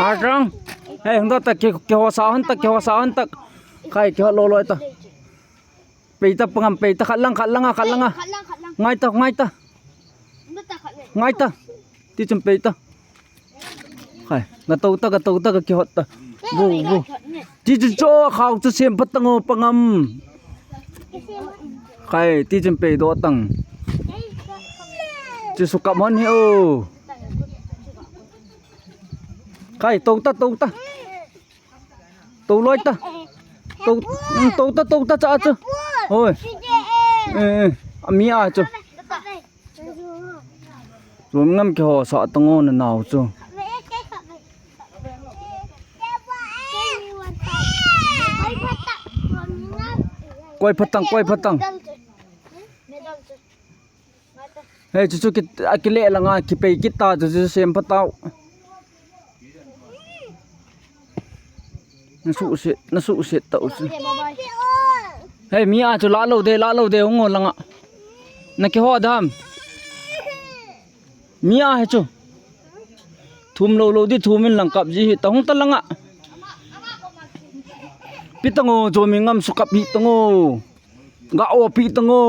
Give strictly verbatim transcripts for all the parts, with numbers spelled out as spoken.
Arang. Hei, hong ta, ki, kihawhsa hon ta, kihawhsa hon ta. Khai, kihawh lo loi ta. Pei ta pangam, pei ta, khat lang, khat lang a, khat lang a. Ngai ta, ngai ta. Ngai ta. Ti chun pei ta. Khai, ga to ta, ga to ta, ga kihawh ta. Bu, bu. Ti chu chu, khau chu sem phat ta ngo pangam. Khai, ti chun pei do tang. Chu su kap hon hi o. Khai, to ta, to ta. To loi ta. To, mm, to ta, to ta cha chu. Hoi. Eh, eh. A mi a chu. Zuam ngam kihawhsa ta ngo na nau chu. Koi phat tang, koi phat tang. Hei, chu chu ki, a kileh lang a, kipei kit ta chu chu sem phat tau. Na suhset, na suhset ta u chu. Hei, mi a chu la lo de, la lo de, hong o lang a. Na kihawh dam. Mi a hi chu. Thum lo lo di, thum in lang kap ji hi ta, hong ta lang a. Pi ta ngo, Zomi ngam su kap hi ta ngo. Ga awpih ta ngo.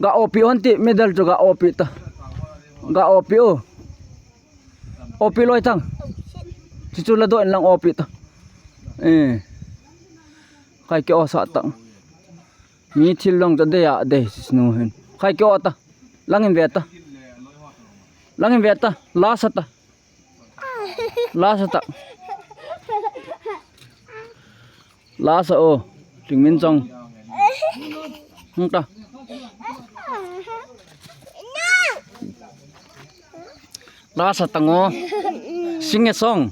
Ga awpih hon ti, medal chu ga awpih ta. Ga awpih o. Awpih loi tang. Chu chu la do in lang awpih ta. Eh. Khai, kiawhsa tang. Mi thil long cha dei a dei, sinu hin. Khai, kiawh ta. Lang in ve ta. Lang in ve ta. La sa ta. La sa ta. La sa o. Tingmin chong. Hung ta. La sa ta ngo. Sing a song.